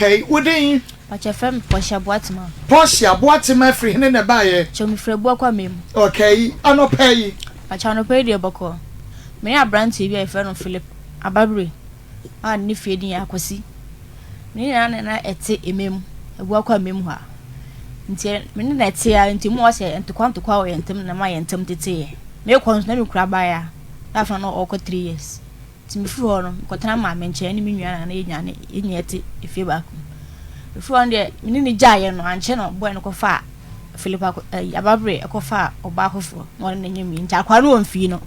Kai, wo din? Pakyɛ frɛ me Portia Boatema. Portia Boatema firi hene na ɛbaeɛ? Kyɛ me firi Abuakwa mu. Okay, anɔpa yi? Pakyɛ anɔpa yi deɛ bɔkɔɔ. Me ne aberanteɛ bi a yɛfrɛ no Philip Ababire a ne fie din yɛ Akwasi. Me ne no na ɛte Emem, Abuakwa Emem hɔ a. Nti me ne no ɛte a nti mu wɔ sɛ ntokwa ntokwa wɔ yɛn ntam na ɛma yɛn ntam teteeɛ. Mekɔ nso na mekura abaayewa na afei na ɔrekɔ 3 years. Nti mefiri hɔ no, mekɔtena maame nkyɛn ne me nua na na yɛn nyinaa yɛn nyinaa te efie baako mu. Mefiri hɔ no deɛ, me ne no gyaeɛ no, ankyɛ na ɔbɔe no kɔfaa Philip akɔ ɛyi Ababere kɔfaa ɔbaa foforɔ na ɔne no nyem nti akwadaa no wɔ mfii no.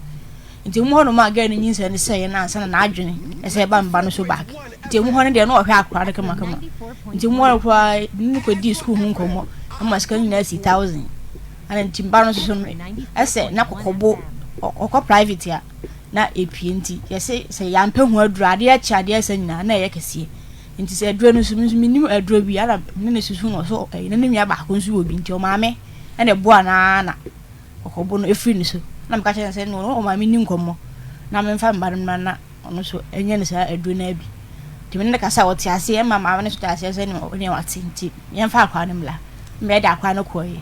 Nti emu hɔ nom a girl no nyinsɛn no sɛeɛ no ansa na n'adwene ɛsɛ ɛba me ba no so back. Nti emu hɔ no deɛ na ɔhwɛ akwadaa no kamakama. Nti emu hɔ no koraa me ne no kɔdii sukuu ho nkɔmmɔ ma sika no nyinaa si 1000. Ɛna nti me ba no nso so no ɛsɛ na kɔkɔbo ɔkɔ private a na epue nti yɛse sɛ yɛampɛ ho aduro adeɛ kye adeɛ sa nyinaa na ɛyɛ kɛseɛ nti sɛ aduro no nso me nso menim aduro bi ana ne ne susu no so ɛyi na ne nua baako nso wɔ bi nti ɔmaame ɛna ɛboa no ara na ɔkɔbo no efiri ne so na meka kyerɛ no sɛ no ɔmaame ni nkɔmmɔ na memfa mma no mmra na ɔno nso ɛnyɛ no saa aduro no abi nti me ne no kasa ɔte aseɛ ɛma maame no nso te aseɛ sɛ ne wate nti yɛmfa akwadaa no mmra mmerɛ de akwadaa no kɔeɛ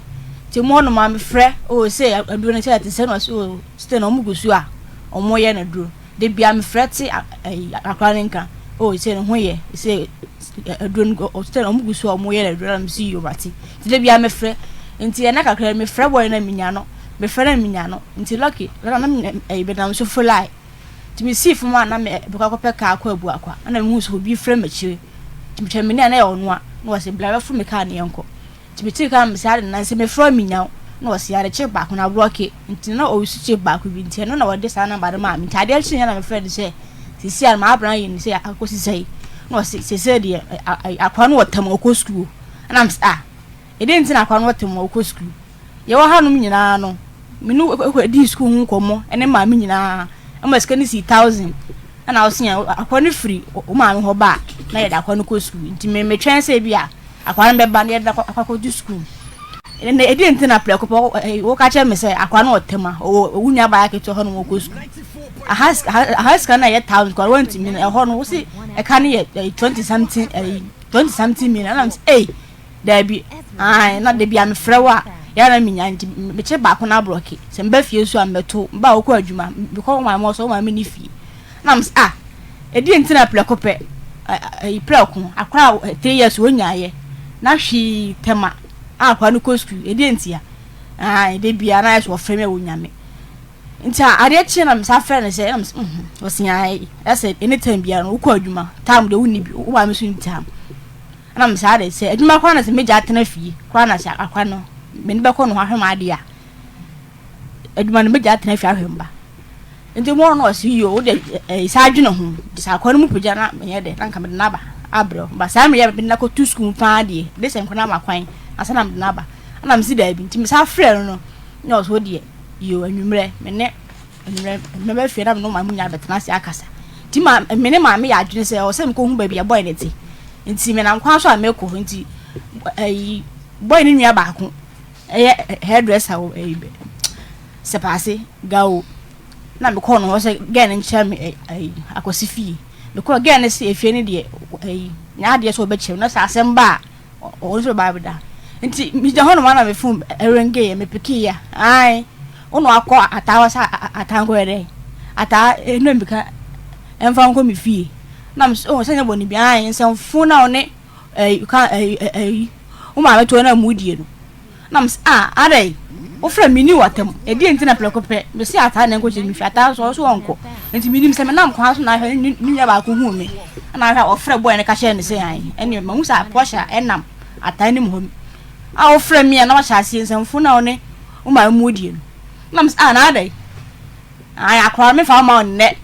nti mu hɔ nom a mefrɛ o sɛ aduro no sɛ ɛte sɛ na ɔsɛ o still na wɔn gu so a wɔyɛ no aduro de bia mefrɛ te ayi akwadaa no nka o sɛ ne ho yɛ sɛ aduro no still na wɔn gu so a wɔyɛ no aduro na mesi yi ɔbate nti de bia mefrɛ nti ɛna kakra mefrɛ bɔyɛ na menya no mefrɛ na menya no nti lucky na na ɛyi bɛnam so fo line nti mesii fam a na mekɔ akɔpɛ kaa akɔ Abuakwa ɛna mehu sɛ obi frɛ m'akyire nti metwa m'ani a na ɛyɛ ɔno a na wɔsɛ bla bɛforo me kaa ne yɛnkɔ nti metiri kaa me saa de nan sɛ mefrɛ me nya wo na wɔsɛ yɛade kye baako na aborɔke nti na ɔresu kye baako bi nti ɛno na wɔde saa number no maa me. Nti adeɛ kye yɛ na mefrɛ no sɛ sisi a maabra yi no sɛ akɔsi sɛe na wɔsɛ sɛsɛ deɛ akora no wɔ tam ɔkɔ sukuu. Ɛna mesɛ, ah, ɛdeɛ nti na akora no wɔ tam ɔkɔ sukuu? Yɛwɔ hanom nyinaa no, me ne di sukuu ho nkɔmmɔ ne maame nyinaa ɛma sika no si 1000 ɛna ɔse yɛn akora no firi wo maame hɔ ba a na yɛde akora no kɔ sukuu. Nti me metwɛn sɛ bi a akora no bɛba na yɛde akɔ akɔgye sukuu. Ɛnna ɛdi nti na prɛko pɛ woka kyerɛ me sɛ akora no ɔtɛm a ɔwɔ wo nua baa ketewa hɔ no wɔkɔ sukuu. Aha sika no a ɛyɛ 1000 kora wɔntumi no ɛhɔ no wo se ɛka no yɛ 20 something, ɛyi 20 something million. Ɛna me sɛ, ei, daabi, ae, na dabi a mefrɛ wo a yɛa na menya nti mekyɛ baako no aborɔke sɛ meba fie so a mmɛto mba a wokɔ adwuma mekɔ wo maame hɔ sɛ wo maame ne fie. Na mesɛ, ah, ɛdi nti na prɛko pɛ ɛyi prɛko akora a 3 years wɔnyaayɛ na hwee tɛma a akora no kɔ sukuu ɛdi nti a ae da bia na ayɛ sɛ wɔfrɛ me a wɔnya me. Nti adeɛ kye na mesa frɛ no sɛ ɛna mesɛ ɔse ae ɛsɛ anytime biara no wokɔ adwuma time deɛ wonni bi wo maame so nni time. Ɛna mesɛ ade sɛ adwuma koraa na sɛ megya atena fie koraa na sɛ akora no mene bɛkɔ no ho ahwɛ m'adeɛ a adwuma no megya atena fie ahwɛ mba. Nti mu no ɔse yo wode ɛyi saa adwene ho nti sɛ akora no mu pagya na menyɛ dɛ na nka mede no aba abrɛ ba saa meyɛ mede no akɔto sukuu mu paa deɛ de sɛ nkɔ no ama kwan ansa na mede no aba. Ɛna mese daabi. Nti mesa frɛ no no na ɔse wo deɛ yo anwummerɛ me ne anwummerɛ mɛba fie na me ne maame nyinaa bɛtena ase akasa. Nti ma me ne maame yɛ adwene sɛ ɔwɔ sɛ mekɔhu baabi a bɔe no te. Nti menam kwan so a mekɔ nti ɛyi bɔe no nua baako ɛyɛ hairdresser wɔ ɛyi Sɛpaase Gao na mekɔɔ no hɔ sɛ girl no nkyerɛ me ɛyi Akwasi fie. Mekɔɔ girl no sɛ efie no deɛ ɛyi nyɛ adeɛ sɛ ɔbɛkyerɛ na sɛ asɛm ba a ɔno nso bɛba abɛda. Nti megyina hɔ nom a na me phone ɛringe yɛ mepeke yɛ ae wo na wakɔ ataa hɔ sɛ ataa nkɔyɛ dɛ ataa ɛnu mbika ɛmfa nkɔ me fie na me sɛ oh sɛ nyɛ bɔne bi ae nsɛmfo na wo ne ɛyi ka ɛyi ɛyi wo maame toɔ na mu die no. Na me sɛ, ah, adɛn? Wofrɛ me ni w'atam. Ɛdeɛn nti na prɛko pɛ mese ataa na nkɔkyerɛ me fie? Ataa nso ɔno nso ɔnkɔ. Nti menim sɛ menam kwan so na ahwɛ ne nua baako huu me. Ɛna ahwɛ a ɔfrɛ bɔɔ no ka kyerɛɛ no sɛ ae. Ɛne mahu sɛ Portia ɛnam ataa anim hɔ a wofrɛ me a na wahyɛ aseɛ nsɛmfo na wo ne wo maame mu die no. Na me sɛ, ah, na adɛn? Ae, akora no memfa wo ma wo nnɛ,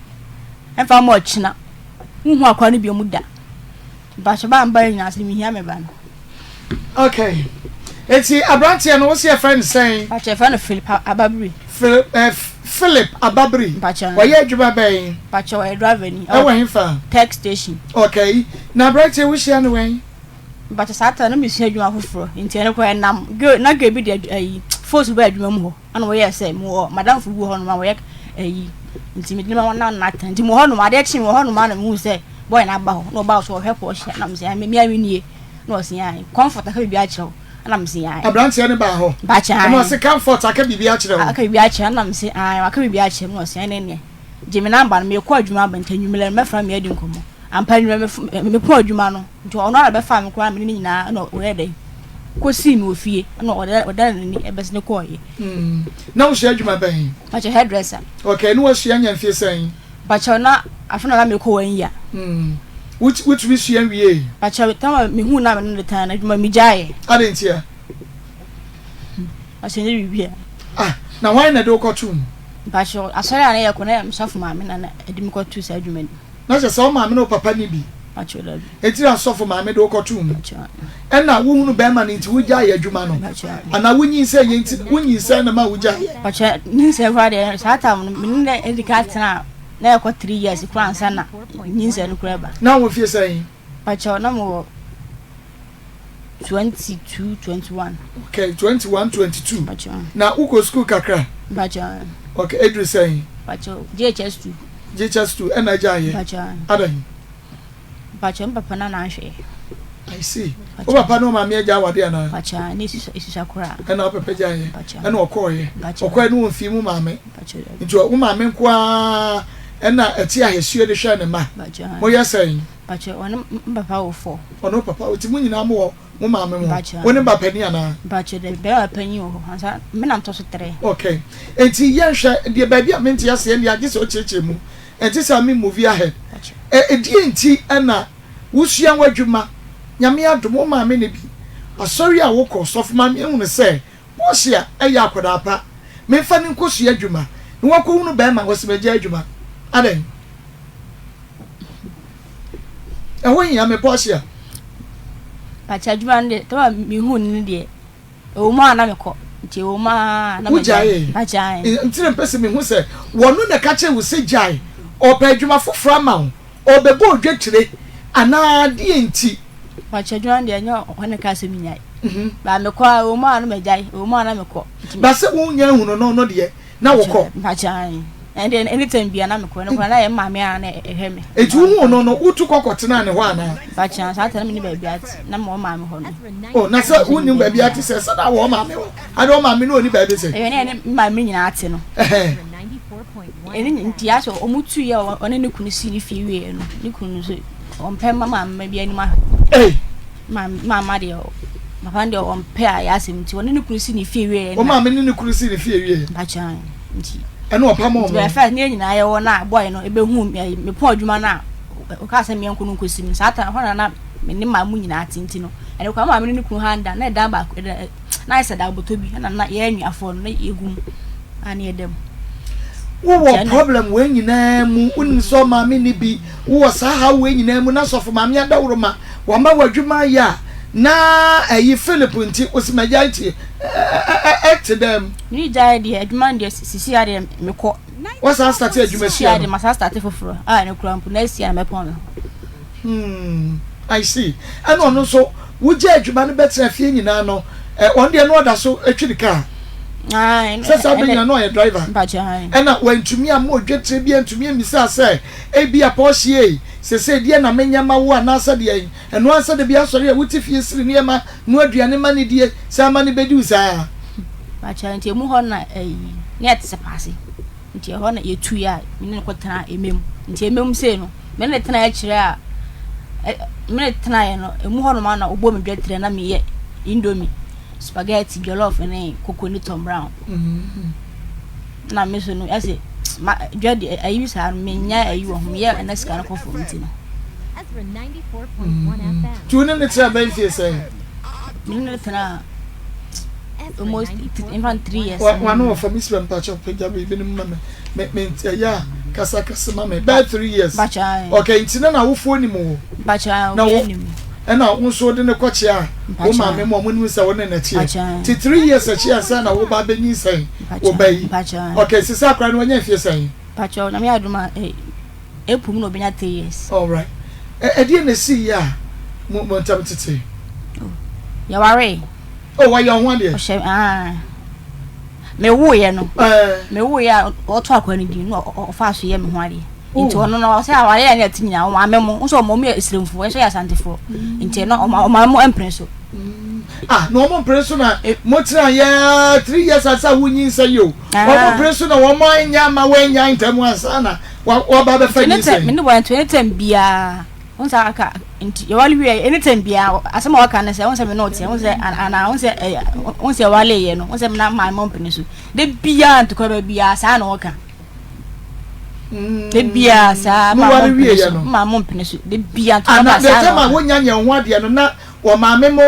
memfa wo ma ɔkyena. Wonhu akora no bio mu da. Mpakyɛ ba mba nyinaa sɛ mehia me ba no. Okay. Eti aberanteɛ no wosi ɛfrɛ no sɛn? Mpakyɛ ɛfrɛ no Philip Ababiri. Philip Philip Ababiri. Mpakyɛ. Wɔyɛ adwuma bɛn? Mpakyɛ ɔyɛ driver ni. Ɛwɔ hefa? Tech station. Okay. Na aberanteɛ wohyia no wɛn? Mpakyɛ saa ta no mesua adwuma foforɔ nti ɛno koraa ɛnam girl na girl bi de ayi force ba adwuma mu hɔ ɛna wɔyɛ sɛ mewɔ madamfo bi wɔ hɔ nom a wɔyɛ ayi nti mede ma na nata nti mewɔ hɔ nom adeɛ kye mewɔ hɔ nom a na mehu sɛ boy no aba hɔ na ɔbaa so ɔhwɛ Portia na mese me me nie na ɔse ae Comfort aka biribi akyerɛ wo ɛna mese ae. Aberanteɛ no baa hɔ Mpakyɛ ae. ɛna ɔse Comfort aka biribi akyerɛ wo. Aka biribi akyerɛ ɛna mese ae waka biribi akyerɛ me na ɔse ɛne neɛ gye me number no mekɔ adwuma aba nti anwummerɛ no mɛfrɛ me adi nkɔmmɔ ampa anwummerɛ mepɔn adwuma no nti ɔno ara bɛfaa me koraa me ne ne nyinaa ɛna ɔyɛ dɛn kɔsii me wɔ fie ɛna ɔda n'ani ɛbɛsene kɔɔyɛ. Mm. Na wosua adwuma bɛn? Mpakyɛ hairdresser. Okay, na wasua nya mfie sɛn? Mpakyɛw na afe na na mekɔ one year. Mm. Wotumi sua wiei? Mpakyɛw tam a mehuu na me ne no tan no adwuma megyaeɛ. Adɛn ntia? Mpakyɛw nyɛ biribiara. Ah, na hwan na ɛde wo kɔtoo mu? Mpakyɛw asɔre a na yɛkɔ na yɛ me sɔfo maame na na ɛde me kɔtoo saa adwuma no mu. Na kyerɛ sɛ wo maame ne wo papa nni bi? Mpakyɛw dabi. Enti na sɔfo maame de wo kɔtoo mu? Mpakyɛw. Ɛna wohunu bɛrima no nti wogyaee adwuma no? Mpakyɛw. Anaa wonyinsɛn yɛ nti wonyinsɛn no ma wogyaeɛ? Mpakyɛw nyinsɛn koraa deɛ saa time no me ne no adi kan tena na ɛkɔ 3 years koraa ansa na nyinsɛn no koraa ba. Na wo mfie sɛn? Mpakyɛw na mewɔ 22, 21. Okay, 21, 22. Mpakyɛw. Na wokɔ sukuu kakra? Mpakyɛw. Okay, eduru sɛn? Mpakyɛw JHS 2. JHS 2 ɛna agyaeɛ? Mpakyɛw. Adan? Mpakyɛw me papa na na ahwɛ. I see. Wo papa ne wo maame agya awade anaa? Mpakyɛw ne esusua koraa. Ɛna wo papa gyaeɛ? Mpakyɛw. Ɛna ɔkɔɔeɛ? Mpakyɛw. Ɔkɔɔeɛ no wɔmfii mu maame? Mpakyɛw dabi. Nti wo maame nko ara ɛna ɛte ahɛsuo de hwɛɛ ne mma? Mpakyɛw. Moyɛ sɛn? Mpakyɛw ɔne me papa wɔ four. Ɔne wo papa, nti mo nyinaa mowɔ mo maame mo hɔ? Mpakyɛw. Wo ne ba panin anaa? Mpakyɛw dabi, bɛrima panyin wɔ hɔ ansa me na metɔ so three. Okay, nti yɛnhwɛ deɛ baabi a mente aseɛ deɛ agye sɛ wokyerɛkyerɛ mu. Ɛnte saa me movie ahead. Ɛdeɛn nti na wosua w'adwuma Nyame adom wo maame ne bi asɔre a wokɔ sɔfo maame ahunu sɛ Portia yɛ akwadaa pa memfa no nkɔsua adwuma na wakɔhunu bɛɛma ɔse magyae adwuma adɛn ɛho hia me Portia. Pakyɛ adwuma no deɛ tɛma mehuu no deɛ Ɛwɔ mu a na mekɔ, nti ɛwɔ mu a na magyae. Wogyaee? Nti na mepɛ sɛ mehu sɛ wɔno na ɛka kyerɛɛ wo sɛ gyae, ɔrepɛ adwuma foforɔ ama wo, ɔrebɛbɔ wo dwetire anaa deɛn nti? Mpakyɛ adwuma no deɛ ɛnyɛ ɔno na ɛkaa sɛ menyae. But mekɔ a, ɛwɔ mu a na magyae, ɛwɔ mu a na mekɔ. But sɛ wonnya nhunu no no deɛ, na wokɔ? Mpakyɛ ae. Ɛnde anytime biara na mekɔ, ɛno koraa na ɛyɛ me maame a na ɛhwɛ me. Enti wohuu no no, wotu kɔ kɔtenaa ne hɔ anaa? Mpakyɛ saa ta na menni baabi ate, na mewɔ maame hɔ no. Oh, na sɛ wonnim baabi ate sɛ, sɛ na wɔ maame hɔ, ade wɔ maame no ɔnni baabi sɛ. Ɛyɛ ne ɛne me maame nyinaa ate no. Ɛne nti asɛ ɔmo tu yɛ ɔne ne kunu si ne fie wieɛ no, ne kunu no so ɔmpɛ ma maame bi anim ahwɛ. Ei! Maama deɛ papa no deɛ ɔmpɛ a yɛ asɛm nti ɔne ne kunu si ne fie wieɛ. Wo maame ne ne kunu si ne fie wieɛ. Mpakyɛ nti. Ɛna ɔpam ɔmo. Nti bɛyɛ fɛ ne yɛn nyinaa yɛwɔ na bɔyɛ no ebehu mepɔn adwuma no a ɔkaa sɛ meɛnko no nkɔsi mu saa ta hɔ na na me ne maa mu nyinaa te nti no ɛne kwa maame ne ne kunu ha nda na ɛdan baako ɛda na ayɛ sɛ da bɔtɔ bi ɛna na yɛn anuafoɔ no na yɛgu mu a ne yɛda mu. Wowɔ problem wei nyinaa mu wonim sɛ ɔmaame ne bi wowɔ saa haw wei nyinaa mu na sɔfo maame adaworoma wama w'adwuma ayɛ a na ɛyi Philip nti wosi magyae nti ɛte dɛm. Me gyae deɛ adwuma no deɛ sisi adeɛ mekɔ. Wasan starte adwuma sua no. Sisi adeɛ masan starte foforɔ a ɛno kura mpo na asi a na mɛpɔn me ho. Hmm, I see. Ɛna ɔno nso, wogya adwuma no bɛtena fie nyinaa no, ɔno deɛ no ɔda so twi ne kaa. Sɛ saa bɛ nyina na ɔyɛ driver. Ɛna wantumi amma odwetire bi antumi ammisa sɛ, ebia Portia ei, sesei deɛ na menyɛ ma wo anaasɛ deɛn. Ɛno ara sɛ da bi asɔre a wote fie siri nneɛma, noa aduane ma no die, saa ma no bɛdi wo saa. Mpakyɛ nti emu hɔ na ɛyi, ne yɛte sɛ paase. Nti ɛhɔ na yɛtui a me ne no kɔtenaa Emem. Nti Emem sei no, me ne no tenaeɛ akyire a, me ne no tenaeɛ no, emu hɔ nom a na ɔbɔ me dwatirɛ na meyɛ indomie, spaghetti, jollof ne koko ne tom brown. Mm-hmm. Na me so no, ɛsɛ ma dwa de ayi saa no menya ayi wɔ ho meyɛ ɛna sika no kɔ fam nti no. Nti wo ne no tena bɛn fie sɛn? Me ne no tena almost in fact 3 years. Wano wɔ fam isra mpakyɛ pagya biribi no ma me me me ɛyɛ a kasa kasa ma me bɛyɛ 3 years. Okay nti na n'awofoɔ nim wo? Mpakyɛ na wo ɛna wo nso wode ne kɔkyea a wo maame mu a wɔn nim sɛ wo ne n'akyiɛ ti 3 years akyi ansa na wo ba abɛnyinsɛn wo ba yi. Okay sisi akora no wanya mfie sɛn? Mpakyɛ Nyame adom a eh. April mu na obenya 3 years. Alright. Ɛdeɛn na ɛsii yɛ a mo mo ntam tetee? Oh, yɛwaree. Oh, wayɛ wo ho adeɛ? Ɔhyɛ ah. Mewoeɛ no. Ɛɛ. Mewoeɛ a ɔto akwadaa no din na ɔfaa so yɛ me ho adeɛ. Nti ɔno no ɔsɛ aware a ne ɛte nyinaa ɔmaame mo nso ɔmo yɛ esremfoɔ yɛn nso yɛ asantefoɔ nti no ɔmaame mo mpene so. Ah na ɔmo mpene so na mo tena yɛ 3 years ansa wonyi nsa yi o ɔmo mpene so na wɔn anya ama wɔanya ntam ansa na waba bɛfa nyinsɛn. Mene bɔ nti anytime biara wɔn sɛ aka nti yɛwale wie anytime biara asɛm a wɔka ne sɛ wɔn sɛ me na ɔteɛ wɔn sɛ anaa wɔn sɛ ɛyɛ wɔn sɛ yɛwale yɛ no wɔn sɛ me na maame mo mpene so de biara ntokwa bɛ biara saa na wɔka. De biara saa maa mo mpene so maa mo mpene so de biara ntoma ba saa na. Ana wonya nyɛ ho adeɛ no na wɔn maame mo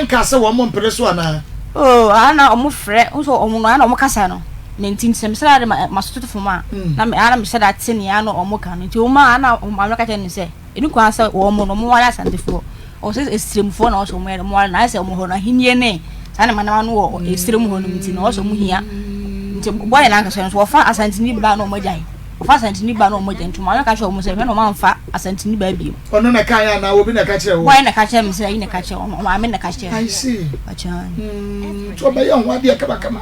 nka sɛ wɔn mo mpene so anaa. Oo ana wɔn frɛ nso wɔn no ana wɔn kasa no na nti sɛ mesɛ de ma so toto fam a na me ana mesɛ da te nea ana wɔn ka no nti wɔn a ana wɔn maame ka kyerɛ no sɛ Ɛni kwan sɛ wɔn no wɔware Asantefoɔ. Ɔwɔ sɛ Esiremfoɔ na ɔwɔ sɛ wɔn yɛ wɔware no. Ayɛ sɛ wɔn hɔ no ahennie ne saa nneɛma nneɛma no wɔ Esirem hɔ nom nti na ɔwɔ sɛ wɔn hia. Nti bɔyɛ n'ankasa no nso wɔfa Asanteni baa na wɔn agyae. Wɔfa Asanteni baa na wɔn agyae. Nti maame ka kyerɛ wɔn sɛ hwɛ na wɔn amfa Asanteni baa bio. Ɔno na ɛka yɛ anaa obi na ɛka kyerɛ wo? Bɔyɛ na ɛka kyerɛ me sɛ ayi na ɛka kyerɛ wɔn. Maame na ɛka kyerɛ. I see. Nti ɔbɛyɛ ho adeɛ kamakama.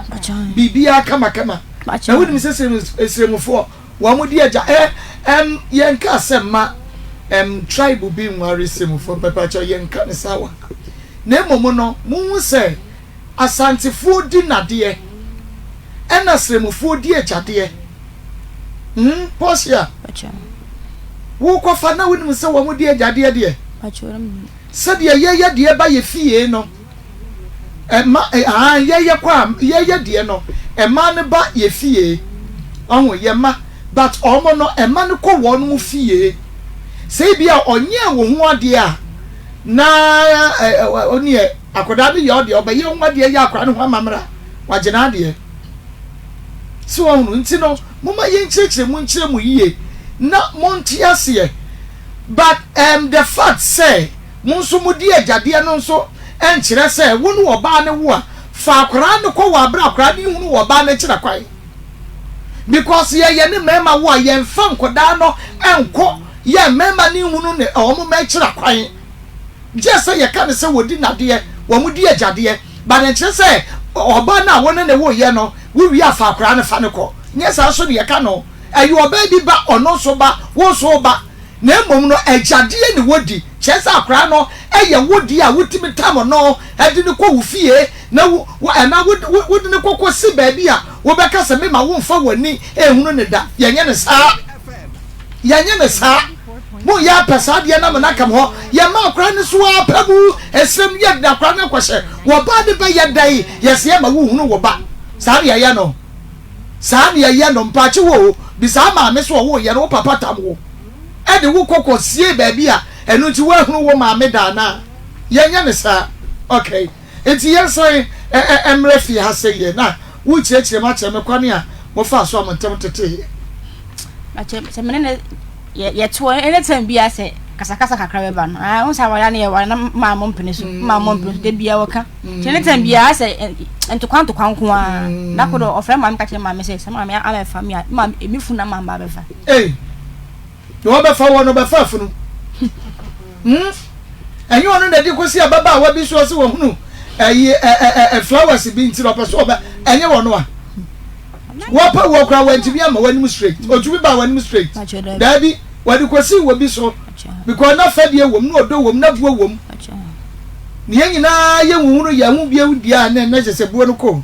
Biribiara kamakama. Na wonim sɛ Esiremfoɔ Wɔn di agya ɛ ɛm yɛn ka sɛ mma ɛm tribe bi nware Semfoɔ mpɛpɛkyɛw yɛn ka ne saa wɔ ha na mmom no mo hu sɛ Asantefoɔ di nadeɛ ɛna Sremfoɔ di agyadeɛ hmm Portia wo kɔ fa na wonim sɛ wɔn di agyadeɛ deɛ sɛdeɛ yɛyɛ deɛ ba yɛ fie no. Ɛma aa yɛyɛ kɔ a yɛyɛ deɛ no ɛmaa no ba yɛ fie ɔho yɛ ma but ɔmo no ɛma no kɔ wɔn mo fie sɛ ebi a ɔnyɛɛ wo ho adeɛ a na ɔneɛ akwadaa no yɛ ɔdeɛ ɔbɛyɛ ho adeɛ yɛ akwadaa no ho amammerɛ a wagye n'adeɛ so ɔho nti no moma yɛnkyerɛkyerɛ mu nkyerɛ mu yie na monte aseɛ but um, the fact sɛ Mo nso modi agyadeɛ no nso nkyerɛ sɛ wo ne ɔbaa no wo a, fa akwadaa no kɔ wɔ aberɛ a akwadaa no nhunu ɔbaa no akyira kwan. Because yɛyɛ ne mmarima wo a, yɛmfa nkwadaa no nkɔ yɛ mmarima no nhunu ne wɔn mma akyira kwan. Gye sɛ yɛka no sɛ wɔdi nadeɛ, wɔn di agyadeɛ, but nkyerɛ sɛ ɔbaa no a wo ne ne woyɛ no, wo wie a fa akwadaa no fa no kɔ. Nyɛ saa nso na yɛka no. Ɛyɛ ɔbaa bi ba, ɔno nso ba, wo nso wo ba. Na mmom no, agyadeɛ na wɔdi, kyerɛ sɛ akwadaa no yɛ wo deɛ a wotumi tam no de no kɔ wo fie na wo, wo, anaa wo, wo, wode no kɔ kɔsi baabi a wobɛka sɛ mema womfa w'ani nhunu no da. Yɛnyɛ no saa. Yɛnyɛ no saa. Monyɛ apɛ saa adeɛ no ama no aka mo hɔ. Yɛma akwadaa no so ara pɛ mu ɛsrɛ mu yɛde akwadaa no akɔhyɛ wɔ ba no bɛyɛ dɛn? Yɛsɛ yɛma wohunu wo ba. Saa na yɛyɛ no. Saa na yɛyɛ no mpaakye wo o bisaa maame so ɔwoo yɛ no wo papa tam wo ɛde wo kɔ kɔ siee baabi a ɛno nti woahunu wo maame da anaa yɛnyɛ no saa ok nti yɛnsan ɛ mmerɛ fie ha sɛ yɛ na wo kyerɛkyerɛ mu akyerɛ me kwane a mo faa so a mo ntɛm tetee yɛ. Akyɛ sɛ mene ne yɛ yɛtoɔ anytime biara sɛ kasakasa kakra bɛba no ah wo sɛ aware ne yɛware na maa mo mpene so maa mo mpene so da biara wɔka nti anytime biara sɛ ntokwa ntokwa nko ara da koro ɔfrɛ maame ka kyerɛ maame sɛ sɛ maame amɛfa me a maame emi funu na maame ba bɛfa. Ei na wɔbɛfa wɔ no bɛfa afunu hmm ɛnyɛ ɔno na ɛde kɔsi ababaawa bi so ɔsɛ wɔhunu ɛyi ɛ ɛ ɛ flowers bi nti na ɔpɛ so ɔbɛ ɛnyɛ wɔn a. Wɔpɛ wɔ koraa wantumi amma w'anim straight. Otumi baa w'anim straight. Daabi, wɔde kɔsii wɔ bi so because na fɛdeɛ wom, na ɔdɔ wom, na buo wom. Ne yɛn nyinaa yɛ huhunu yɛn ho bio deɛ a na na kyerɛ sɛ buo no kɔ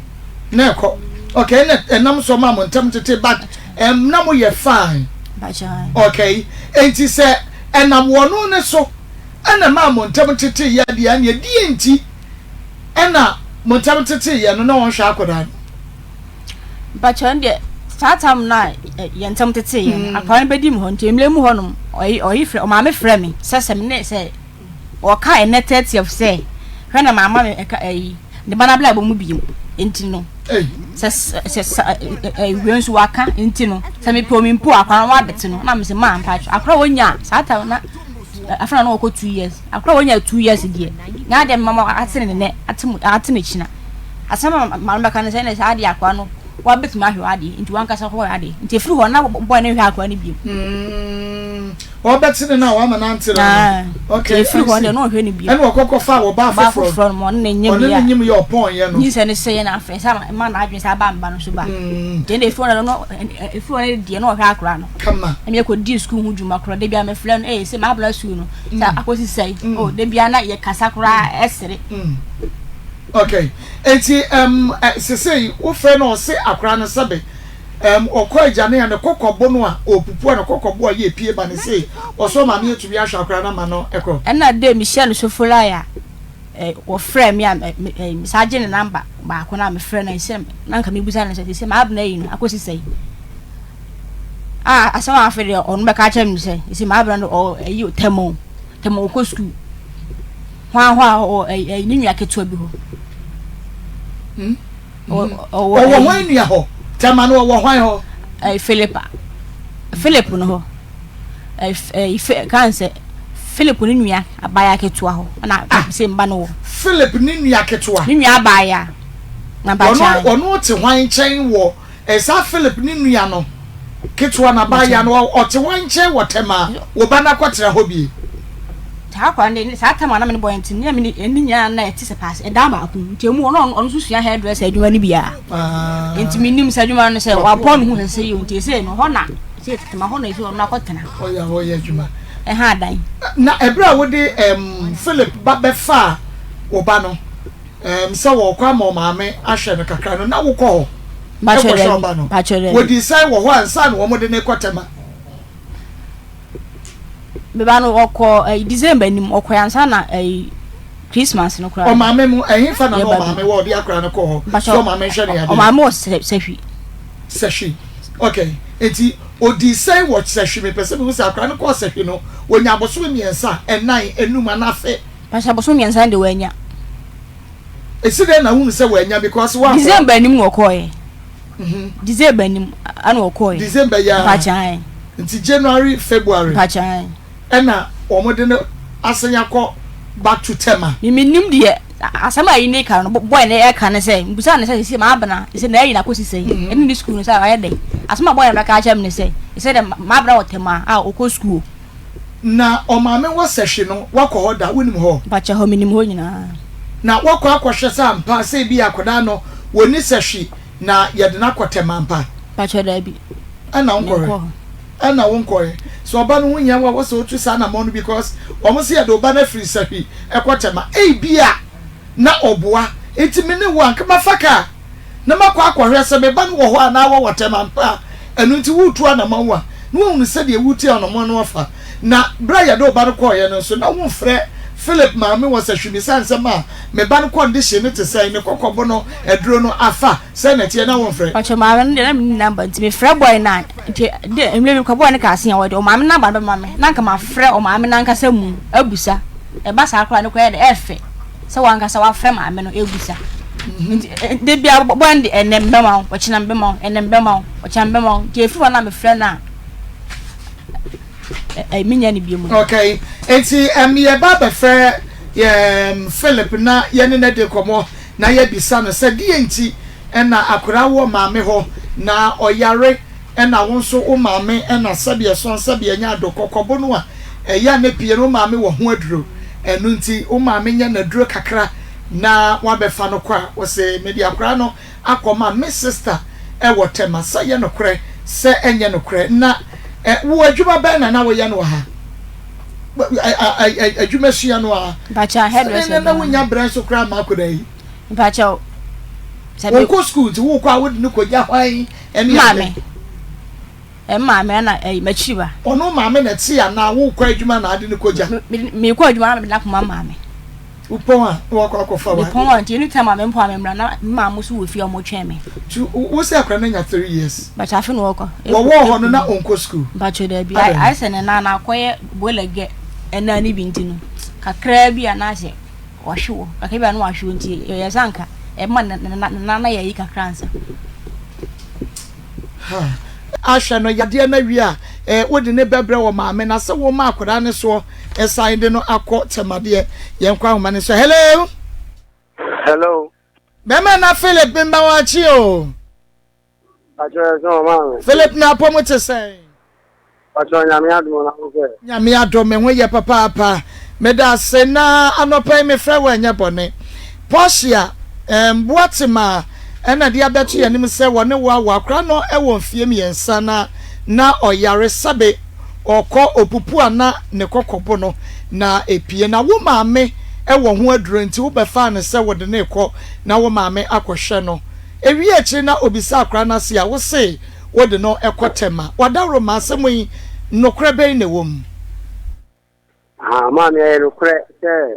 na ɛkɔ. Okay, na ɛnam so ma mo ntam tete but ɛm na mo yɛ fine. Okay, enti sɛ ɛnam wɔn ne so ɛna maa mo ntam tete yɛ deɛ ɛneɛ deɛ nti ɛna mo ntam tete yɛ no na wɔnhwɛ akwadaa no. Mpakyɛw no deɛ saa tam no a yɛn ntam tetee yɛn mm. akwadaa no bɛdi mu hɔ nti mmerɛ mu hɔ nom ɔyi ɔyi frɛ ɔmaame frɛ me sɛ sɛ me ne sɛ ɔka ɛnɛ thirtieth sɛ hwɛ na maama me ɛka ɛyi ne ba n'abla ɛbɔ mu bio nti no sɛ sɛ sɛ ɛwia nso waka nti no sɛ mepɛ omi mpo akwadaa no wabɛte no na me sɛ maa mpakyɛw akwadaa wɔnya saa tam na afei na ɔkɔ 2 years akwadaa wɔnya 2 years deɛ na adeɛ mama ate ne nɛ ate mu ate ne kyina. Asɛm a maame bɛka ne sɛ, ɛnna saa adeɛ akwadaa no wabɛtumi ahwɛ w'adeɛ nti wankasa kɔyɛ adeɛ nti efiri hɔ na bɔyɛ no nhwɛ akwadaa no bio. Mm, Ɔbɛte ne na wama nante no. Ah, Okay, efiri hɔ I see. deɛ na ɔhwɛ no bio. Ɛna ɔkɔkɔ fa wɔ baa Ɔbaa foforɔ. foforɔ no ma ɔne ne nyem Ɔne yɛ ne a. nyem yɛ ɔpɔn yɛ no. Nyinsɛn no sɛeɛ na afei sɛ ama n'adwene sɛ aba mba no so ba. Nti ɛna efiri hɔ no no efiri hɔ no deɛ na ɔhwɛ akora no. Kama. Ɛna yɛkɔdii sukuu ho dwuma koraa da biara mefrɛ no ee sɛ m'abena sukuu no sɛ akɔsi sɛe. Oh da biara na yɛkasa koraa ɛsere. Okay. Enti um, sesei wofrɛ no ɔse akora no sɛbe um, ɔkɔ agya no a ne kɔkɔbo no a ɔpupu a ne kɔkɔbo a yɛ pie ba ne sei ɔsɛ ɔmaame atumi ahwɛ akora no ama no ɛkɔ. Ɛna dɛ mehyia no sofolai a eh, wɔfrɛ me a me, me, eh, mesan gye ne namba baako no a mefrɛ no sɛ na nka mebusa no sɛ sɛ m'abena yi no akɔsi sɛe a asɛm a afei deɛ ɔno bɛka akyerɛ me sɛ sɛ m'abena no ɔ ɛyi tɛmɔ tɛmɔ ɔkɔ sukuu hwan hɔ a ɔwɔ ɛyi ne nua ketewa bi hɔ. Hmm? Ɔwɔ hwan nua hɔ? Tɛma no ɔwɔ hwan hɔ? Ɛyi Philip Philip no hɔ. Ɛyi kan sɛ Philip ne nua abaayewa ketewa hɔ ɛna ah. sɛ mba no wɔ. Philip ne nua ketewa. Ne nua abaayewa. Na ɔno ɔno te hwan nkyɛn wɔ Saa Philip ne nua no ketewa no abaayewa no, ɔte wɔn nkyɛn wɔ Tema a wo ba no akɔtena hɔ bi. Saa akwadaa no de, saa tam a na me ne bɔ nti, ne me ne nyinaa na ɛte sɛ paase, ɛdan baako mu. Nti emu ɔno ɔno nso sua hairdresser adwuma no bi a. Nti menim sɛ adwuma no sɛ wapɔn ne ho sɛ sɛ yɛ nti ɛsɛ no hɔ na sɛ Tema hɔ na ɛsɛ ɔno akɔtena. Ɔyɛ ɔyɛ adwuma. Ɛha adan. Na ɛberɛ a wode ɛm Philip ba bɛfaa wo ba no, Ɛɛm, sɛ wɔɔkɔ ama ɔmaame ahwɛ no kakra no, na wokɔ hɔ kɔhwɛ ɔba no? Wɔdii sɛn wɔ hɔ ansa na wɔde no rekɔ Tema? Me ba no ɔkɔ ɛyi December nim ɔkɔ ansa na ɛyi Christmas no koraa. Ɔmaame mu ɛhefa na na ɔmaame wɔ ɔde akora no kɔ hɔ sɛ ɔmaame nhwɛ ne adeɛ? Ɔmaame wɔ Sahwi. Sahwi, okay. Nti odii sɛn wɔ Sahwi? Mepɛ sɛ mehu sɛ akora no kɔɔ Sahwi no, wɔnya abosome mmiɛnsa, ɛnan, enum anaa afe? Pastor bosom mmiɛnsa no de wanya. Esi dɛn na wohunu sɛ wanya because wankɔ. December anim na ɔkɔɔɛ. Mhm. December anim ana ɔkɔɔɛ. December yi ara. Mpakyɛn. Nti January, February. Mpakyɛn. Ɛna wɔn de no asan akɔ back to Tema. Me menim deɛ asɛm a yi ne ka no boy no ɛka ne sɛ mbusa ne sɛ sisi maabena sɛ na ayi na akɔsi sɛ mhm. ɛne ne sukuu no sɛ ayɛ dɛn asɛm a boy no bɛka akyerɛ me ne sɛ sɛ dɛ maabena wɔ Tema a ɔkɔ sukuu. Na ɔmaame wɔ sɛhwe no wakɔ hɔ da wonim hɔ? Mpakyɛ hɔ menim hɔ nyinaa. Na wakɔ akɔhwɛ sɛ ampa sɛ ebia akwadaa no wɔnni sɛhwe na yɛde no akɔ tɛm ampa? Mpakyɛ daabi. Ɛna wonkɔhwɛ? Menkɔɔ hɔ. Ɛna wonkɔɛ? Sɛ ɔba no ho hia wo a wɔsɛ wotu saa anamɔn no because wɔn se yɛde ɔba no afiri sɛhwe ɛkɔ tɛm a ebia na ɔboa nti me ne wo anka mafa kaa na makɔ akɔhwɛ sɛ me ba no wɔ hɔ anaa wɔwɔ tɛm ampa a, ɛno nti woretu anamɔn a, na woahunu sɛdeɛ woretu anamɔn no afa. Na berɛ a yɛde wo ba no kɔeɛ no nso, na womfrɛ Philip maame wɔ sɛ hwɛ bisa nsɛm a me ba no kɔndihyen no te sɛn, ne kɔkɔbo no aduro no afa sɛn na ɛteɛ, na womfrɛ. Mpakyɛ maame no deɛ na menni number nti mefrɛ boy no a, nti de mmerɛ bi kɔ boy no kaa se ɔde ɔmaame number no bɛma me, na anka mafrɛ ɔmaame no ankasa mu abusa, ɛba saa koraa no koraa yɛ dɛ ɛfɛ. Sɛ wankasa wafrɛ maame no ebisa. Nti da bia bɔ no de ɛnɛ mbɛma wo, ɔkyena mbɛma wo, ɛnɛ mbɛma wo, ɔkyena mbɛma wo. Nti efiri hɔ na mefrɛ no a ɛ menya no bio mu. Okay, nti um, yɛba abɛfrɛ um, Philip na yɛne no adi nkɔmmɔ na yɛabisa no sɛ deɛ nti na akwadaa wɔ maame hɔ na ɔyare Ɛna wo nso wo maame ɛna sɛbi ɛsɔn sɛbi ɛnyɛ ado kɔkɔbo no a ɛyɛ a na pie no wo maame wɔ ho aduro ɛno nti wo maame nyɛ no aduro kakra na wabɛfa no kɔ a ɔse mede akwadaa no akɔ ma me sister ɛwɔ tɛma sɛ ɛyɛ nokorɛ sɛ ɛnyɛ nokorɛ na ɛ wo adwuma bɛn na na woyɛ no wɔ ha adwuma sua no a sɛ na wonya brɛ nso koraa ma akwadaa yi. Mpakyɛw sɛ me. Wɔnkɔ sukuu nti wokɔ a wode no kɔgya hwan ɛne Maame. Maame ɛna ɛyi m'akyiri ba. Ɔno maame na ɛte anaa wokɔ adwuma na ade no kɔgya? Mekɔ adwuma na mede no akɔma maame. Wopɔn a na wakɔ akɔfa wa? Mepɔn a nti anytime a mempɔn a memmra na me maame nso wɔ fie a wɔtwɛn me. Nti wo sɛ akwadaa no anya 3 years? Mpakyɛ afe na ɔkɔ. Wɔwɔɔ hɔ no na ɔnkɔ sukuu? Mpakyɛ daabi ayɛ sɛ ne nan akɔyɛ bola gɛ ɛnan no bi nti no kakraa bi anaasɛ. Wahwe wɔ kakra bi a na wahwe wɔ nti yɛyɛ sɛ anka ɛma ne nan na yɛyi kakra ansa. Ahwɛ no yadeɛ no awie a, eh, wode ne bɛbrɛ wɔ maame na sɛ woma akwadaa no soɔ ɛsan de no akɔ tɛmadeɛ. Yɛnkɔ ahoma no so. Hello. Hello. Bɛma na Philip mba wakye o. Akyerɛ sɛ ɔma me. Philip na apɔ mu te sɛn? Pakyɛ Nyame adom na wo sɛ. Nyame adom me ho yɛ papaapa. Medase na anɔpa yi mefrɛ wo ɛnyɛ bɔne. Portia ehm Boatema ɛna de abɛto yɛn anim sɛ wɔne wo awo akora no wɔ mfie miensa na na ɔyare sɛbe ɔkɔ opupu a na ne kɔkɔbo no na epie na wo maame wɔ ho aduro nti wo bɛfaa no sɛ wode no rekɔ na wo maame akɔhwɛ no. Ewie akyiri na obisa akora no ase a wose wode no kɔ Tema. W'adaworoma, asɛm yi, nokorɛ bɛn na ɛwɔ mu? Ah, maame, ɛyɛ nokorɛ sɛ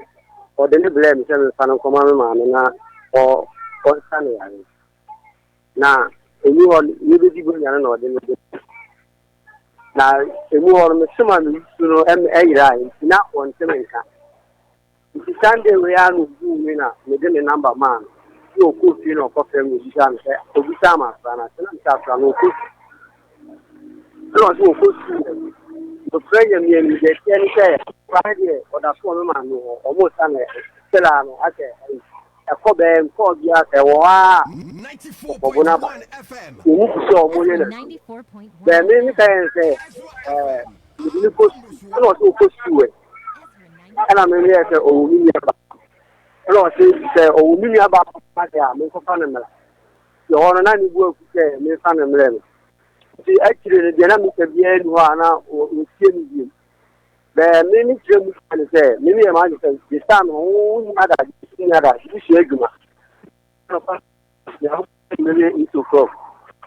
ɔde no brɛɛ me sɛ memfa no nkɔma me maame na ɔ ɔnsa no yare. Na ɛmu hɔ no, yɛbɛdi bonya no na ɔde no de. Na ɛmu hɔ no, mesoma me wusu no ɛyerae nti na ɔnte me nka. Nti Sunday wei ara na obuu me na mede ne number maa no. Nti ɔkɔɔ fie na ɔkɔfrɛ me na obisaa me sɛ obisaa me afra no ase na mesɛ afra no ɔkɔ sukuu. Ɛna ɔsɛ ɔkɔ sukuu wɔ nokorɛ Nyame anim deɛ ɛteɛ ne sɛ akora no deɛ ɔda so wɔ me maame hɔ ɔmo sa no still no asɛ ɛkɔ bɛɛ nkɔɔ biara sɛ ɛwɔ hɔ a ɔbɔ no aba ɔmu gu sɛ ɔmo yɛ no bɛɛ me meka yɛn sɛ ɛɛ mede no kɔ sukuu ɛna ɔsɛ ɔkɔ sukuu ɛ ɛna me meyɛ sɛ ɔwɔ me nua ba ɛna ɔse sɛ ɔwɔ me nua ba ma deɛ a menkɔfa no mmra nti ɔhɔ no na ne bu afu sɛ memfa no mmerɛ no nti akyire no deɛ na meka biara ni hɔ a na ɔtie me biom bɛɛ me me kyerɛ mu kyerɛ no sɛ me meyɛ m'adwene sɛ this time no wonni adagye wonni adagye wosua adwuma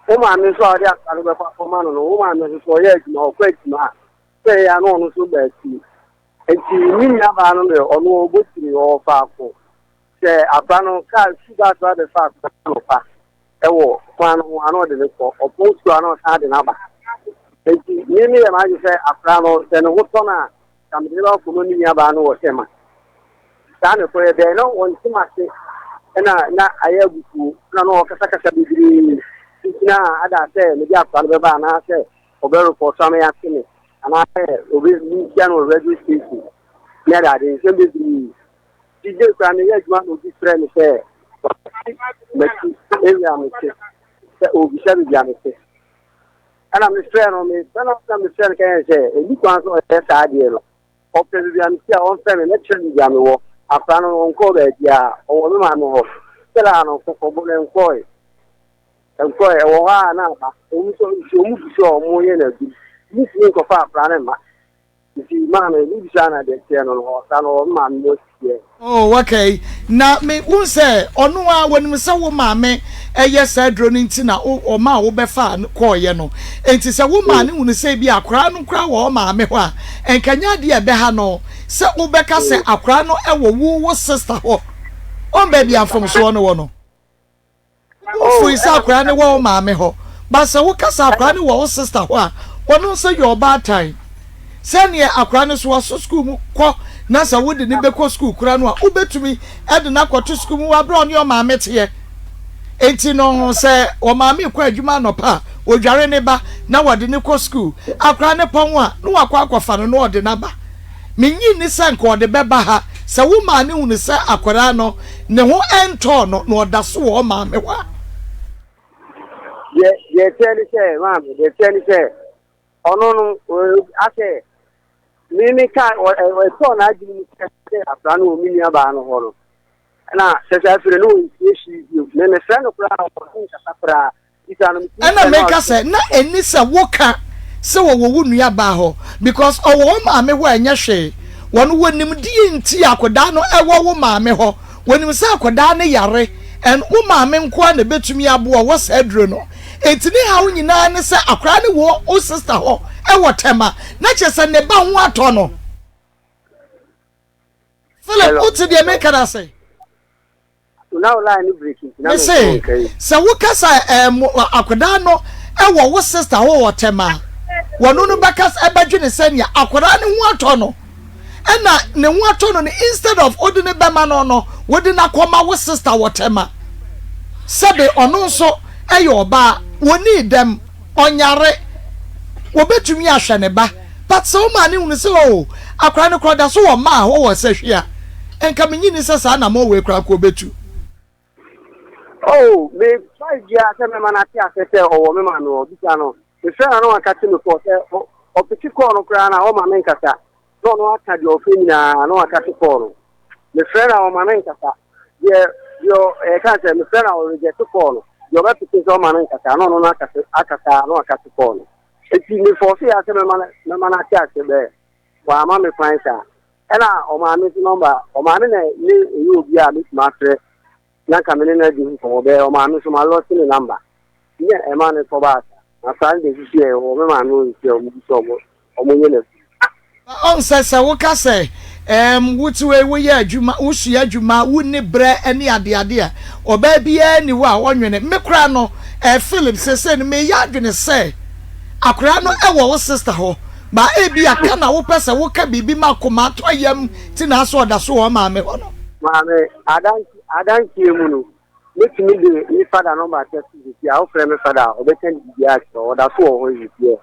Wo maame nso a ɔde akwadaa no bɛkɔ akɔma no no, wo maame nso so ɔyɛ adwuma, ɔkɔ adwuma a, sɛ ɛyɛ a na ɔno nso ba akyiri. Nti me nuabaa no deɛ ɔno ɔbɔ tiri ɔwɔ faako. Sɛ akwadaa no kaa sukuu bus ba bɛfa akwadaa no anɔpa ɛwɔ kwan no ho a na ɔde no kɔ, ɔpɔn sukuu a na ɔsan de no aba. Nti me meyɛ m'adwene sɛ akwadaa no sɛ ne ho tɔ no a, na mede no akɔma me nuabaa no wɔ Tema. Saa na ɛkɔyɛ dɛn na wɔnte m'ase na na ayɛ abufuo na na ɔkasakasa bebree nti na ada sɛ mede akora no bɛba anaasɛ ɔbɛrepɔto ama yɛate me anaasɛ ɔbɛnhyia no wɔ radio station ne ade ade nsɛm bebree. Nti gye koraa meyɛ adwuma na obi frɛ me sɛ mati area mete sɛ ɔbisa baabi a mete. Ɛna mefrɛɛ no, mefrɛ no na mefrɛ no kɛyɛ sɛ ɛni kwan sɛ ɔyɛ saa adeɛ no. Ɔpɛ baabi a mete a ɔmfrɛ me, mɛkyerɛ no baabi a mewɔ. Akwadaa no ɔnkɔɔ baabiara, ɔwɔ me maame hɔ. Sɛlaa no kɔkɔbɔ no ɛnkɔɔe. Ɛnkɔɔe, ɛwɔ hɔ a na aba. Wɔn nso nti wɔn gu so a wɔyɛ no aduru. Mentumi nkɔfa akwadaa no mma. Nti maame, mebisa na deɛ teɛ no no, ɔsa no ɔwɔ me maame mu teɛ. Oh okay, na me hu sɛ ɔno ara wɔnim sɛ wo maame yɛ saa aduro no nti na ɔmaa wo bɛfaa no kɔɔeɛ no, nti sɛ wo maa no hunu sɛ ebi akwaraa no koraa wɔ ɔmaame hɔ a, nka nyɛ adeɛ a ɛbɛha no sɛ wobɛka sɛ akwaraa no wɔ wo wo sister hɔ, wɔn baabi a mfomsoɔ no wɔ no. Wofui sɛ akwadaa no wɔ wo maame hɔ, but sɛ woka sɛ akwadaa no wɔ wo sister hɔ a, ɔno nso yɛ ɔbaatan. Sɛdeɛ akwadaa no so waso sukuu mu kɔ na sɛ wode no bɛkɔ sukuu koraa no a, wobɛtumi de no akɔto sukuu mu wɔ aberɛ a ɔne ɔmaame teɛ. Enti no sɛ ɔmaame rekɔ adwuma anɔpa a, ɔdware ne ba na wɔde no kɔ sukuu. Akwadaa no pɔn a, na wakɔ akɔfa no na ɔde no aba. Minnye nni sɛ anka ɔde bɛba ha sɛ wo maame hunu sɛ akwadaa no ne ho ntɔɔ no na ɔda so wɔ ɔmaame hɔ a. Deɛ deɛ ɛteɛ ne sɛ maame deɛ ɛteɛ ne sɛ ɔno no asɛ me me ka ɛtɔɔ n'adwene mu sɛ sɛ akwadaa no wɔ me nuabaa no hɔ no ɛna sɛ sɛ afei no wɔntie hwee bio me mefrɛ no koraa ɔne nkasa koraa. Ɛna meka sɛ na ɛnni sɛ woka sɛ wɔwɔ wo nua baa hɔ because ɔwɔ wo maame hɔ a ɛnyɛ hwee wɔn wɔnim deɛ nti a akwadaa no ɛwɔ wo maame hɔ wɔnim sɛ akwadaa no yare and wo maame nkoa na ɛbɛtumi aboa wɔ saa aduro no enti ne haw nyinaa ne sɛ akwadaa no wɔ wo sister hɔ ɛwɔ Tema na kyerɛ sɛ ne ba ho atɔ no. Philip wote deɛ meka no ase? Mese, sɛ woka sɛ ɛɛ akwadaa no wɔ wo sista hɔ wɔ tɛm a, wɔno no bɛka ɛbɛdwene sɛ nea akwadaa no ho atɔ no ɛna ne ho atɔ no no instead of wode ne bɛma no no wode no akɔma wo sista wɔ tɛm a sɛbe ɔno nso ɛyɛ ɔbaa wɔnii dɛm ɔnyare wɔbɛtumi ahwɛ ne ba. But sɛ wo maame hunu sɛ oh akwadaa no koraa ɔda so wɔ mmaa hɔ wɔ sahwi a, nka menye nni sɛ saa anammɔn wei koraa nka ɔbɛtu. Oh, me try biara sɛ mɛma no ate ase sɛ ɔwɔ me maame hɔ. Bisa no. Mefrɛ no a na waka te me kɔɔ sɛ. Ɔpeke call no koraa no a ɔma me nkasa na ɔno aka deɛ ɔpɛ nyinaa na wakate call no. Mefrɛ no a ɔma me nkasa. Deɛ deɛ ɛka sɛ mefrɛ no a ɔreject call no. Deɛ ɔbɛpeke nso ɔma me nkasa na ɔno no akasa akasa na wakate call no. Eti mefɔɔso yɛ sɛ mɛma no mɛma no ate ase bɛɛ wamma me kwan saa. Ɛna ɔmaa me nso nɔmba ɔmaa me na ne ɛyɛ obi a mɛtumi afrɛ na nka me ne no adi ho nkɔmmɔ bɛyɛ ɔmaa me nso ma lɔse ne namba nyɛ ɛma no kɔbaa saa na saa no de sisi ɛ wɔ me maame wɔ sisi a ɔmo bi sɛ ɔmo ɔmo nyɛ na fi. Ɔn sɛ sɛ woka sɛ ɛɛm wote wei woyɛ adwuma wosua adwuma wonni brɛ ne adeade a ɔbaa biara nni hɔ a ɔnwene me koraa no ɛɛ Philip sesei no meyɛ adwene sɛ akwadaa no ɛwɔ wo sister hɔ ba ebia ka na wopɛ sɛ woka biribi ma akoma atɔ yam ti na asɛ ɔda so wɔ maame hɔ no. Maame, adanse adanseɛ mu no, mɛtumi de me fada nɔmba akyɛ so sisi a, wofrɛ me fada a, ɔbɛka biribiara akyerɛ wo, ɔda so wɔ hɔ sisi ɛ.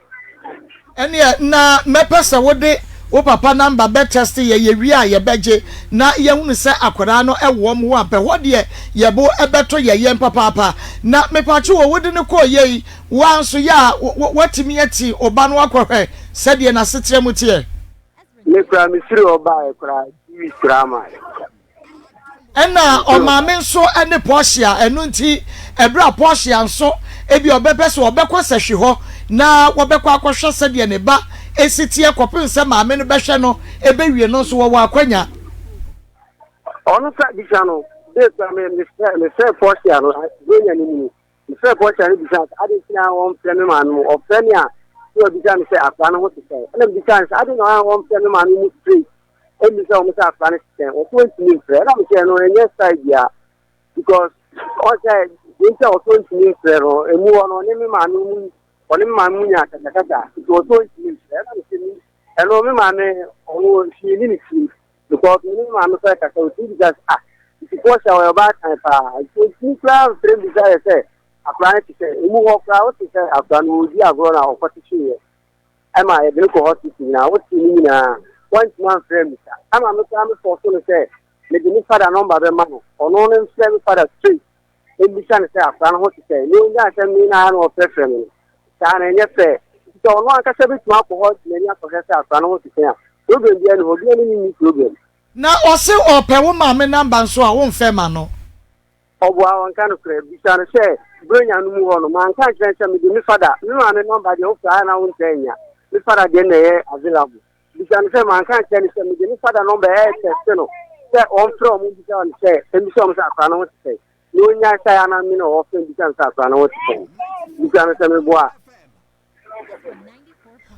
Ɛneɛ na mɛpɛ sɛ wode wo papa number bɛ test yɛ, yɛwie a yɛbɛgye na yɛahunu sɛ akwadaa no wɔ wɔn hɔ ampa, ɛhɔ deɛ yɛbo bɛtɔ yɛ yɛn papaapa. Na mepatwo o, wode no kɔɔ yei, wo ara nso yɛ a woatumi ati wo ba no akɔhwɛ sɛdeɛ n'asetra mu teɛ? Me koraa me firi hɔ baeɛ koraa two weeks koraa ma. Ɛna ɔmaame nso ne Portia, ɛno nti ɛberɛ a Portia nso ebi ɔbɛpɛ sɛ ɔbɛkɔ sɛhwi hɔ na wɔbɛkɔ akɔhwɛ sɛdeɛ ne ba esi teɛ kɔpem sɛ maame no bɛhwɛ no ɛbɛwie no nso wɔwɔ akwanya. Ɔno sa bisa no, dee koraa me me mefrɛ Portia no, Bronya no mu no. Mefrɛɛ Portia no bisaa no sɛ adɛn nti na ɔmfrɛ me maame mu. Ɔfrɛ me a, na wabisa me sɛ akwadaa no ho te sɛn. Ɛna mebisaa no sɛ adɛn na ɔmfrɛ me maame mu straight mmisa wɔn sɛ akwadaa no te sɛn. Ɔso ɔntumi mfrɛ. Ɛna mesɛ ɛno ɛnyɛ style biara because ɔsɛ deɛ nti a ɔso ɔntumi mfrɛ no emu hɔ no ɔne me maame mu ɔne me maame mu nya akasakasa nti ɔso ɔntumi mfrɛ. Ɛna mesɛ ɛno me maame ɔno hwee ne ne tirim. Because me ne me maame koraa kasa otumi bisa sɛ ah nti Portia ɔyɛ ɔbaatan paa nti otumi koraa mfrɛ mbisa yɛ sɛ akwadaa no te sɛ emu hɔ koraa wote sɛ akwadaa no ɔredi agorɔ na ɔkɔtetweeɛ ɛma yɛde no kɔ hospital nyinaa wote ne nyinaa wantumi amfrɛ mbisa ɛma me koraa me fɔɔso no sɛ mede me fada nɔmba bɛma no ɔno no mfrɛ me fada straight mmisa no sɛ akwadaa no ho te sɛn, na ɔnyaa sɛ me na na ɔfrɛfrɛ me no. Saa no, ɛnyɛ fɛ. Nti sɛ ɔno ankasa bɛtumi akɔ hɔ de n'ani akɔhwɛ sɛ akwadaa no ho te sɛn a, problem biara nni hɔ, obiara ne no nni problem. Na ɔse ɔpɛ wo maame number nso a wonfɛ ma no. Ɔboa ɔnka nokorɛ, bisa no sɛ Buronya no mu hɔ no manka ankyerɛ no sɛ mede me fada, me maame number deɛ wofrɛ a na wontaa nnya, me fada deɛ na ɛyɛ available. Bisa no sɛ, Manka ankyerɛ no sɛ mede ne fada nɔmba ɛretɛste no sɛ ɔmfrɛ wɔn mbisa wɔn sɛ mbisa wɔn sɛ akwadaa no ho te sɛn? Na ɔnyae sɛ ayɛ anaa me na ɔfrɛ mbisa no sɛ akwadaa no ho te sɛn? Bisa no sɛ meboa a.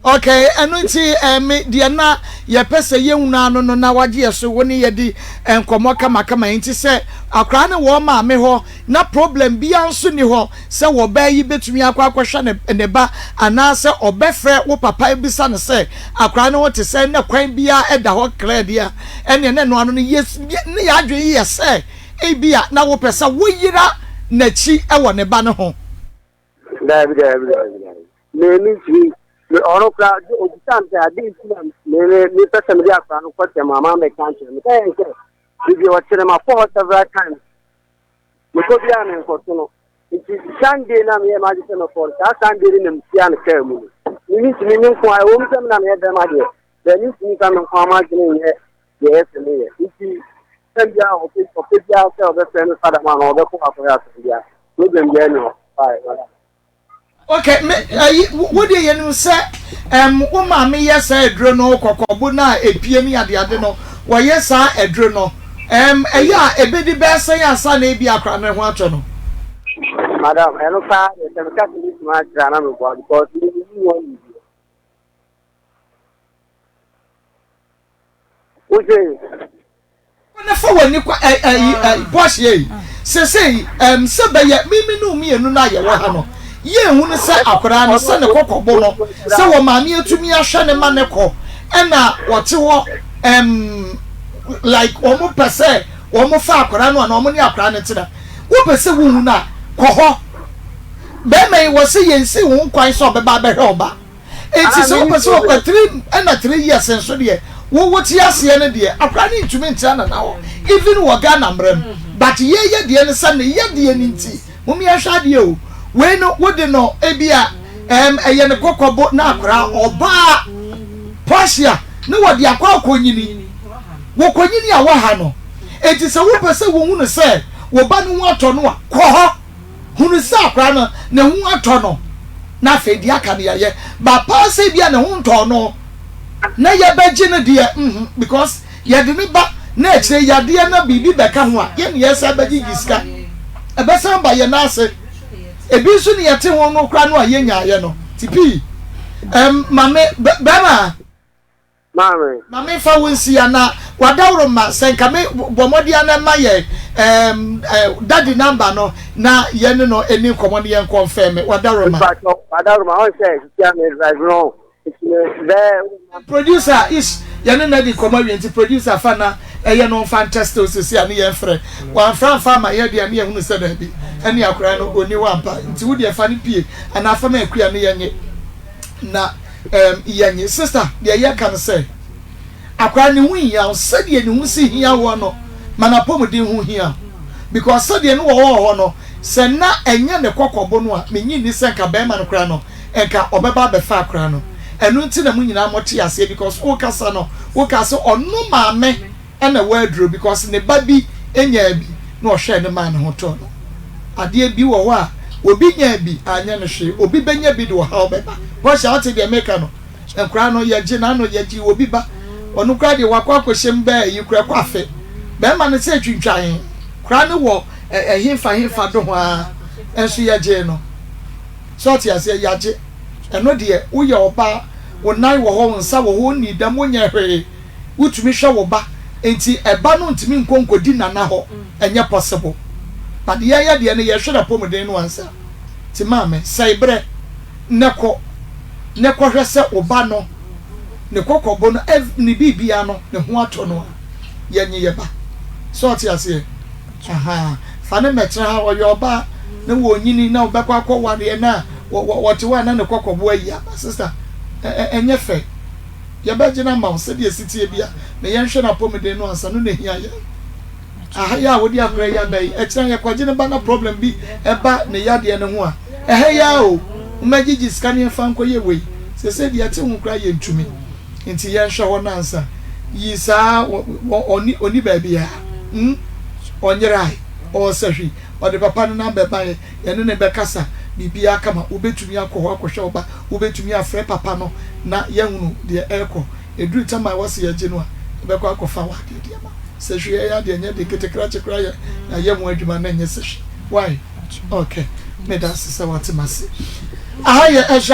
Okay, ɛno nti ɛme deɛ na yɛpɛ sɛ yɛhunu ano no na wagye yɛ so wo ne yɛdi nkɔmmɔ kamakama nti sɛ akwadaa no wɔ maame hɔ na problem biara nso nni hɔ sɛ ɔbaa yi bɛtumi akɔ akɔhwɛ ne ne ba anaasɛ ɔbɛfrɛ wo papa abisa no sɛ akwadaa no ho te sɛn na kwan biara da hɔ clear deɛ a, ɛnneɛ na ɛno ano no yɛ ne yɛn adwene yɛ sɛ ebia na wopɛ sɛ woyera n'akyi wɔ ne ba no ho. Daabi, daabi, daabi, daabi. Me mentumi me ɔno koraa obisa me sɛ ade nti na me me mepɛ sɛ mede akwadaa no kɔ tɛm ama mɛka nkyerɛ me sɛ yɛn sɛ biribi ɔkyerɛ ma kɔ hɔ several times Mekɔ biara menkɔto no. Nti Sunday na meyɛ m'adwene sɛ mɛkɔ no, saa Sunday no na mehyia no kaa mu no. Me mentumi me nko ara, ɛwɔ mu sɛ me na meyɛ bɛrima deɛ, bɛɛ mentumi nfa me nko ara m'adwene nyɛ deɛ ɛyɛ sɛ meyɛ. Nti sɛm biara ɔpɛ ɔpɛ biara sɛ ɔbɛfrɛ me fada ma no ɔbɛkɔ akɔyɛ asɛm biara. Problem biara ni hɔ. Bye, madam. Okay, me ayi wo deɛ yɛnim sɛ ɛm wo maame yɛ saa aduro no kɔkɔbo no a epie ne adeade no wɔyɛ saa aduro no ɛm ɛyɛ a ebedi bɛyɛ sɛn ansa na ebi akora ne ho atɔ no. Madam, ɛno paa deɛ sɛ meka sɛ mɛtumi akyerɛ a na meboa because me menni hɔ nimdeɛ. Wose. Ne fa w'ani kɔ ɛ ɛ ɛ Porsche yi sesei ɛm sɛ bɛyɛ mimi ne mmienu no a yɛwɔ ha no yɛnhu no sɛ akwadaa no sɛ ne kɔkɔbo no sɛ wɔ maame atumi ahwɛ ne ma ne kɔ ɛna wɔte hɔ ɛm like wɔn pɛ sɛ wɔn fa akwadaa no anaa wɔn ne akwadaa no tena wopɛ sɛ wohu no a kɔ hɔ bɛrima yi wɔ sɛ yɛnsi ho kwan sɛ ɔbɛba abɛhwɛ ɔba. Enti sɛ wopɛ sɛ ɔkɔ three ɛna 3 years nso deɛ wo wote aseɛ no deɛ akwadaa no ntumi ntra nana hɔ even wɔ Ghana mmara mu but yɛyɛ deɛ no sɛ ne yɛ deɛ no nti mom yɛnhwɛ adeɛ o wei no wode no ebi a Ɛm ɛyɛ ne kɔkɔbo na akwadaa ɔbaa Portia ne wɔde akɔ akɔnyini. Wɔkɔnyini a wɔha no. Enti sɛ wopɛ sɛ wohunu sɛ wo ba no ho atɔ no a, kɔ hɔ. Hunu sɛ akwadaa no ne ho atɔ no na afei deɛ aka no yɛayɛ. But paa sɛ ebia ne ho ntɔɔ no na yɛbɛgye no deɛ mm because yɛde no ba na akyire yadeɛ na biribi bɛka ho a, yɛn na yɛsan bɛgyegye sika. Ɛbɛsan aba yɛn nan ase. Ebi nso ne yɛte ho no koraa no a yɛnyaeɛ no. Nti pii ɛm mame bɛrima. Maame. Ma me nfa wo nsi ana wadaworo ma sɛ nka me bɔ mmɔden ana ma yɛ ɛɛm ɛ daddy number no na yɛ ne no ɛni nkɔmɔ ne yɛn kɔnfɛn me wadaworo ma. Mpatsɔ wadaworo ma ɔn sɛ sisi a me drive no nti me bɛ. Producer ish yɛ ne no adi nkɔmɔ awie nti producer fa na ɛyɛ no nfa ntɛste wo sisi a ne yɛn frɛ wanfrɛ anfa ama yɛ deɛ ne yɛ hunu sɛ daabi ɛne akwadaa no ɔni hɔ ampa nti wo deɛ fa no pie anaa fa ma akua ne yɛ nye na Erm yɛnye sister deɛ yɛka no sɛ akwadaa ne ho hia wo sɛdeɛ ne ho si hia woɔ no ma n'apɔmuden ho hia wo because sɛdeɛ ne wɔwɔ hɔ no sɛ na ɛnyɛ ne kɔkɔbo no a menye nni sɛ nka bɛrima no koraa no nka ɔbɛba abɛfa akwadaa no ɛno nti na mo nyinaa mote aseɛ because wokasa no wokaa sɛ ɔno maame ɛna ɛwɔ aduro because ne ba bi nyaa bi na ɔhwɛɛ no maa ne ho tɔɔ no. Adeɛ bi wɔ hɔ a obi nyaa bi anyɛ no hwee, obi bɛnya bi de ɔhaw bɛba. Portia wote deɛ meka no? Nkoraa no yɛgye n'ano yɛgye obi ba, ɔno koraa deɛ wakɔ akɔhyɛ mu bɛɛ ayi koraa ɛkɔ afe. Bɛrima no sɛ twintwan koraa no wɔ ɛhefa hefa do ho ara nso yɛgyee no. So ɔte aseɛ? Yɛagye. Ɛno deɛ woyɛ ɔbaa, wo nan wɔ hɔ, wo nsa wɔ hɔ, wonnii dɛm, wonyɛ hwee. wotumi hwɛ wo ba nti ɛba no ntumi nkɔ nkɔdi nana hɔ ɛnyɛ possible but yɛn yɛ deɛ no yɛhwɛ napɔmuden no ansa nti maame sɛe berɛ nɛ kɔ nɛ kɔhwɛ sɛ wo ba no ne kɔkɔbo no ev ne biribia no ne ho atɔ no a yɛnye yɛ ba sɛ ɔte aseɛ ahaa fa ne mɛtena ha ɔyɛ ɔbaa na wɔnyini na ɔbɛkɔ akɔ wareɛ na wɔte hɔ a na ne kɔkɔbo ayi aba sister ɛnyɛ fɛ. Yɛbɛgyina ama wo sɛdeɛ ɛsi teɛ bia, na yɛnhwɛ n'apɔmuden no ansa, no na ɛhia yɛn. Aha yi a wode akora yi aba yi, ɛkyena yɛkɔgye no ba na problem bi ɛba ne yadeɛ no ho a, ɛha yi ara o, mommɛgyegye sika no yɛmfa nkɔyɛ wei. Seesei deɛ ɛte ho koraa yɛntumi. Nti yɛnhwɛ hɔ no ansa. Yi saa, ɔnni, ɔnni baabiara. Hmm? Ɔnyerae. Ɔwɔ sahwi. Ɔde papa no number ma yɛn. Yɛne no bɛkasa, biribiara kama. Wobɛtumi akɔ hɔ akɔhwɛ wo ba. Wobɛtumi afrɛ papa no na yɛahunu deɛ ɛrekɔ. Ɛduru tam a ɛwɔ sɛ yɛgye no a, yɛbɛkɔ akɔfa w'adeɛ de ama wo. Sahwi yɛyɛ adeɛ ɛnyɛ den, ketekrakye koraa yɛ yɛayɛ ho adwuma na ɛnyɛ sahwi. Wai? Ok. Meda ase sɛ woate m'ase. Aha yɛ Ezra.